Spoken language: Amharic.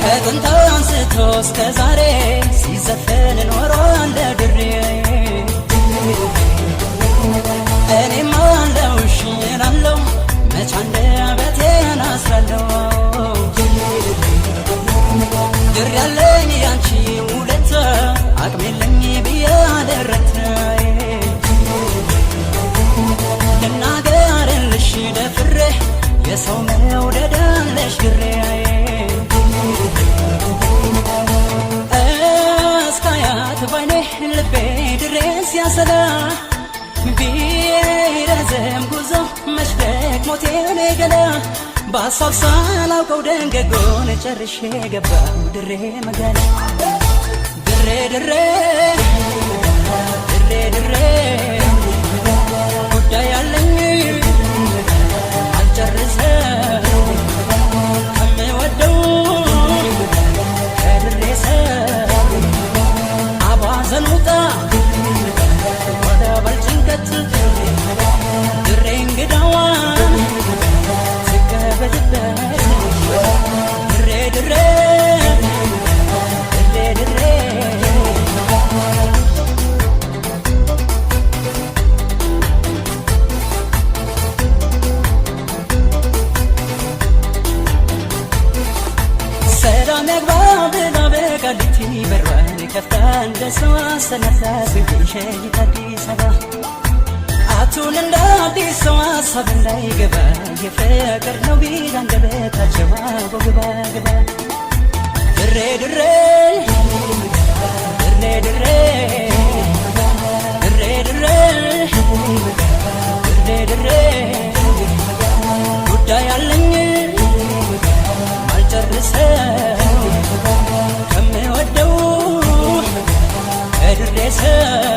ከጥንት አንስቶ እስከ ዛሬ ሲዘፈን ኖሯል ለድሬ። እኔም አለው እሺ እላለሁ፣ መች አንደበቴን አስራለሁ። ድር ያለኝ ያንቺ ውለታ፣ አቅም የለኝ ብዬ አልረታ። ልናገርልሽ ደፍሬ፣ የሰው መውደድ አለሽ ድሬ። እስካያት ባይኔ ልቤ ድሬን ሲያሰላ፣ ቢረዘም ጉዞ መች ደክሞት የኔ ገላ። በሀሳብ ሳላውቀው ደንገጎን ጨርሼ ገባሁ ድሬ መጋላ። ድሬ ድሬ ድሬ ድሬ፣ ጉዳይ አለኝ አልጨርሰም ከምወደው ከድሬ ሰው። አባዘን ውጣ ወደ በልጭንቀት፣ ድሬ እንግዳዋን ትቀበልበት። ድሬ ድሬ ድሬ ድሬ። ሰላም ያግባ ብላ በቃሊቲ በሯን ከፍታ፣ እንደ ሰው አሰናብታ ስትሸኝት አዲስ አበባ። አቱን እንደ አዲስ ሰው ሀሳብ እንዳይገባ፣ የፍቅር ነው ቢል አንደበታቸው አቦ ግባ ግባ። ድሬ ድሬ ድሬ ድሬ ድሬ ድሬ ድሬ ድሬ፣ ጉዳይ አለኝ አልጨርሰው ከምወደው ከድሬ ሰው።